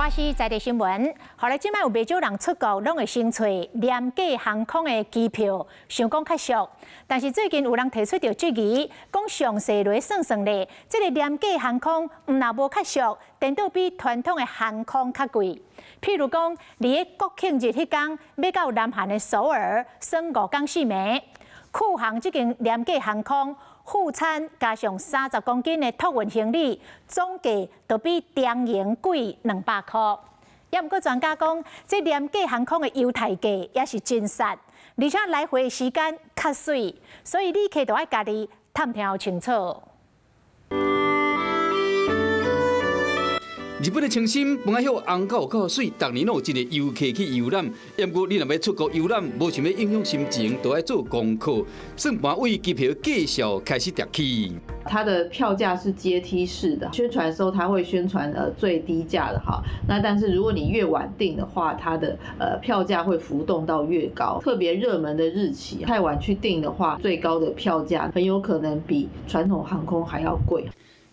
華視在地新聞，予來這擺有袂少人出國，攏會先揣廉價航空的機票，想講較俗。但是最近有人提出著質疑，講詳細來算算咧，這个廉價航空毋但無較俗，顛倒比傳統的航空較貴。譬如講，佇咧國慶日彼工，欲到南韓的首爾，耍5工4暝，酷航這間廉價航空附餐加上30公斤的托運行李，總價就比長榮貴200箍。也毋過專家講，這廉價航空的優待價也是真實，而且來回的時間較媠，所以旅客都愛家己探聽清楚。日本的清新本來許紅到有夠媠，逐年攏有真濟遊客去遊覽。毋過你若欲出國遊覽，無想欲影響心情，都愛做功課。算盤對機票價數開始疊起。它的票價是階梯式的，宣傳的時候它會宣傳最低價的哈。那但是如果你越晚訂的話，它的票價會浮動到越高。特別熱門的日期，太晚去訂的話，最高的票價很有可能比傳統航空還要貴。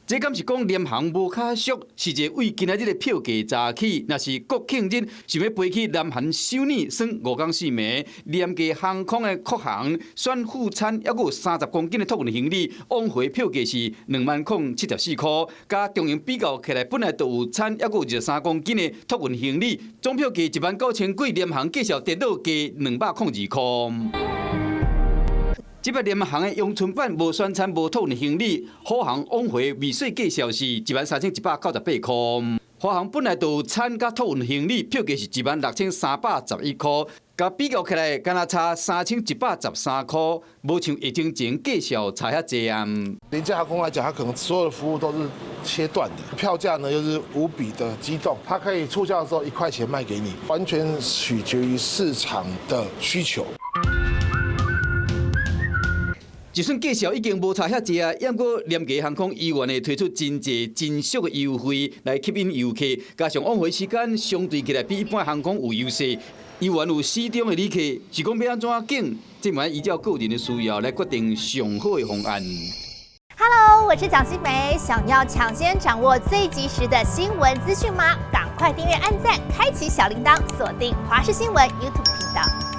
這敢是講廉航無較俗，實際對今仔日的票價早起，若是國慶日想欲飛去南韓首爾耍5工4暝，廉價航空的酷航選副餐，猶閣有30公斤的托運行李，往回票價是20,074箍，佮長榮比較起來，本來就有餐，猶閣有23公斤的托運行李，總票價19,000幾，廉航價數顛倒加202箍。這擺廉航的陽春版無選餐無托運行李，虎航往回未稅價數是13,198箍。華航本來就有餐佮托運行李，票價是16,311箍，佮比較起來，敢若差3,113箍，無像疫情前價數差遐濟啊。廉價航空來講，它可能所有的服務都是切斷的，票價呢又是無比的激動，它可以促銷的時候1塊錢賣給你，完全取決於市場的需求。就算價數已經無差遐濟啊，毋過廉價航空依然會推出真濟真俗的優惠來吸引遊客，加上往回時間相對起來比一般航空有優勢，依然有死忠的旅客，是講欲按怎揀，這嘛依照個人的需要來決定上好的方案。 Hello，我是蔣新梅，想要搶先掌握最及時的新聞資訊嗎？趕快訂閱、按讚、開啟小鈴鐺，鎖定華視新聞 YouTube 頻道。